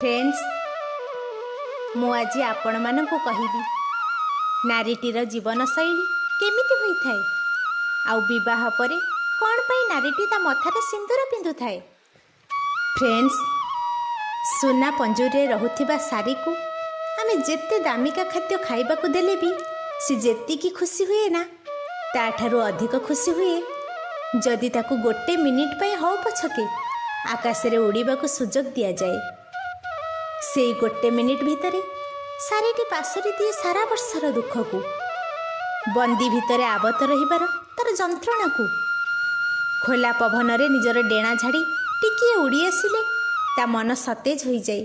Friends, ମୁଁ ଆଜି ଆପଣମାନଙ୍କୁ କହିବି ନାରୀଟିର ଜୀବନଶୈଳୀ କେମିତି ହୋଇଥାଏ ଆଉ ବିବାହ ପରେ କ'ଣ ପାଇଁ ନାରୀଟି ତା ମଥାରେ ସିନ୍ଦୁର ପିନ୍ଧୁଥାଏ। ଫ୍ରେଣ୍ଡସ୍, ସୁନା ପଞ୍ଜୁରୀରେ ରହୁଥିବା ଶାରୀକୁ ଆମେ ଯେତେ ଦାମିକା ଖାଦ୍ୟ ଖାଇବାକୁ ଦେଲେ ବି ସେ ଯେତିକି ଖୁସି ହୁଏ ନା, ତାଠାରୁ ଅଧିକ ଖୁସି ହୁଏ ଯଦି ତାକୁ ଗୋଟେ ମିନିଟ୍ ପାଇଁ ହଉ ପଛକେ ଆକାଶରେ ଉଡ଼ିବାକୁ ସୁଯୋଗ ଦିଆଯାଏ। ସେଇ ଗୋଟେ ମିନିଟ୍ ଭିତରେ ଶାରୀଟି ପାଶୋରି ଦିଏ ସାରା ବର୍ଷର ଦୁଃଖକୁ, ବନ୍ଦୀ ଭିତରେ ଆବଦ୍ଧ ରହିବାର ତାର ଯନ୍ତ୍ରଣାକୁ। ଖୋଲା ପବନରେ ନିଜର ଡେଣା ଝାଡ଼ି ଟିକିଏ ଉଡ଼ି ଆସିଲେ ତା ମନ ସତେଜ ହୋଇଯାଏ,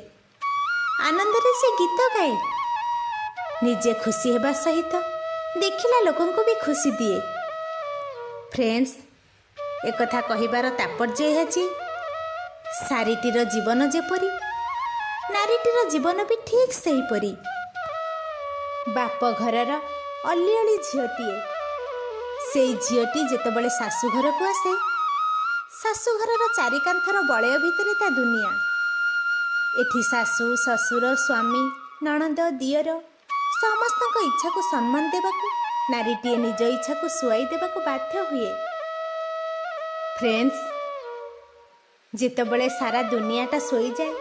ଆନନ୍ଦରେ ସେ ଗୀତ ଗାଏ, ନିଜେ ଖୁସି ହେବା ସହିତ ଦେଖିଲା ଲୋକଙ୍କୁ ବି ଖୁସି ଦିଏ। ଫ୍ରେଣ୍ଡସ୍, ଏକଥା କହିବାର ତାତ୍ପର୍ଯ୍ୟ ଏହା ଯେ ଶାରୀଟିର ଜୀବନ ଯେପରି, ନାରୀଟିର ଜୀବନ ବି ଠିକ୍ ସେହିପରି। ବାପ ଘରର ଅଲିଅଳି ଝିଅଟିଏ, ସେଇ ଝିଅଟି ଯେତେବେଳେ ଶାଶୁଘରକୁ ଆସେ, ଶାଶୁଘରର ଚାରିକାନ୍ଥର ବଳୟ ଭିତରେ ତା ଦୁନିଆ। ଏଠି ଶାଶୁ, ଶ୍ୱଶୁର, ସ୍ୱାମୀ, ନଣନ୍ଦ, ଦିଅର ସମସ୍ତଙ୍କ ଇଚ୍ଛାକୁ ସମ୍ମାନ ଦେବାକୁ ନାରୀଟିଏ ନିଜ ଇଚ୍ଛାକୁ ଶୁଆଇ ଦେବାକୁ ବାଧ୍ୟ ହୁଏ। ଫ୍ରେଣ୍ଡସ୍, ଯେତେବେଳେ ସାରା ଦୁନିଆଟା ଶୋଇଯାଏ,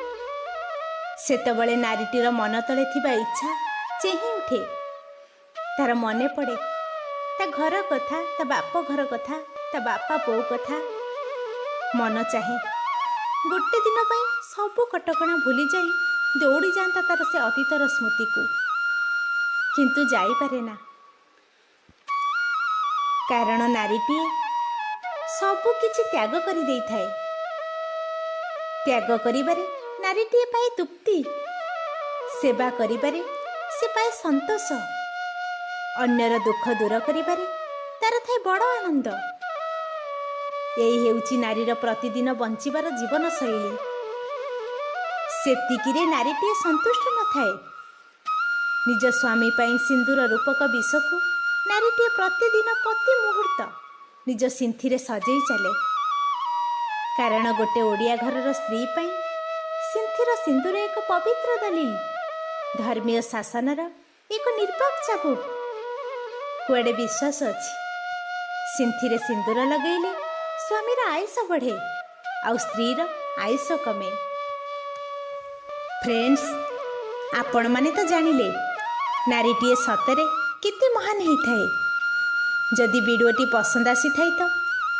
ସେତେବେଳେ ନାରୀଟିର ମନ ତଳେ ଥିବା ଇଚ୍ଛା ଚେହିଁ ଉଠେ। ତାର ମନେ ପଡ଼େ ତା ଘର କଥା, ତା ବାପ ଘର କଥା, ତା ବାପା ବୋଉ କଥା। ମନ ଚାହେଁ ଗୋଟେ ଦିନ ପାଇଁ ସବୁ କଟକଣା ଭୁଲିଯାଇ ଦୌଡ଼ି ଯାଆନ୍ତା ତାର ସେ ଅତୀତର ସ୍ମୃତିକୁ, କିନ୍ତୁ ଯାଇପାରେ ନା, କାରଣ ନାରୀଟିଏ ସବୁ କିଛି ତ୍ୟାଗ କରିଦେଇଥାଏ। ତ୍ୟାଗ କରିବାରେ ନାରୀଟିଏ ପାଏ ତୃପ୍ତି, ସେବା କରିବାରେ ସେ ପାଏ ସନ୍ତୋଷ, ଅନ୍ୟର ଦୁଃଖ ଦୂର କରିବାରେ ତାର ଥାଏ ବଡ଼ ଆନନ୍ଦ। ଏଇ ହେଉଛି ନାରୀର ପ୍ରତିଦିନ ବଞ୍ଚିବାର ଜୀବନଶୈଳୀ। ସେତିକିରେ ନାରୀଟିଏ ସନ୍ତୁଷ୍ଟ ନଥାଏ। ନିଜ ସ୍ୱାମୀ ପାଇଁ ସିନ୍ଦୁର ରୂପକ ବିଷକୁ ନାରୀଟିଏ ପ୍ରତିଦିନ ପ୍ରତି ମୁହୂର୍ତ୍ତ ନିଜ ସିନ୍ଥିରେ ସଜେଇ ଚାଲେ, କାରଣ ଗୋଟେ ଓଡ଼ିଆ ଘରର ସ୍ତ୍ରୀ ପାଇଁ ସିନ୍ଥିର ସିନ୍ଦୁର ଏକ ପବିତ୍ର ଦଲିଲ, ଧର୍ମୀୟ ଶାସନର ଏକ ନିର୍ବାକ ଚାବୁକ। କୁଆଡ଼େ ବିଶ୍ୱାସ ଅଛି, ସିନ୍ଥିରେ ସିନ୍ଦୁର ଲଗେଇଲେ ସ୍ୱାମୀର ଆୟୁଷ ବଢ଼େ ଆଉ ସ୍ତ୍ରୀର ଆୟୁଷ କମେ। ଫ୍ରେଣ୍ଡସ୍, ଆପଣମାନେ ତ ଜାଣିଲେ ନାରୀଟିଏ ସତରେ କେତେ ମହାନ ହେଇଥାଏ। ଯଦି ଭିଡ଼ିଓଟି ପସନ୍ଦ ଆସିଥାଏ ତ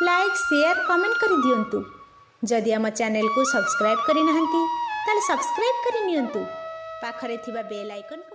ଲାଇକ୍, ସେୟାର, କମେଣ୍ଟ କରିଦିଅନ୍ତୁ। ଯଦି ଆମ ଚ୍ୟାନେଲକୁ ସବସ୍କ୍ରାଇବ୍ କରିନାହାନ୍ତି, ତାହେଲେ ସବସ୍କ୍ରାଇବ୍ କରି ନିଅନ୍ତୁ। ପାଖରେ ଥିବା ବେଲ୍ ଆଇକନ୍କୁ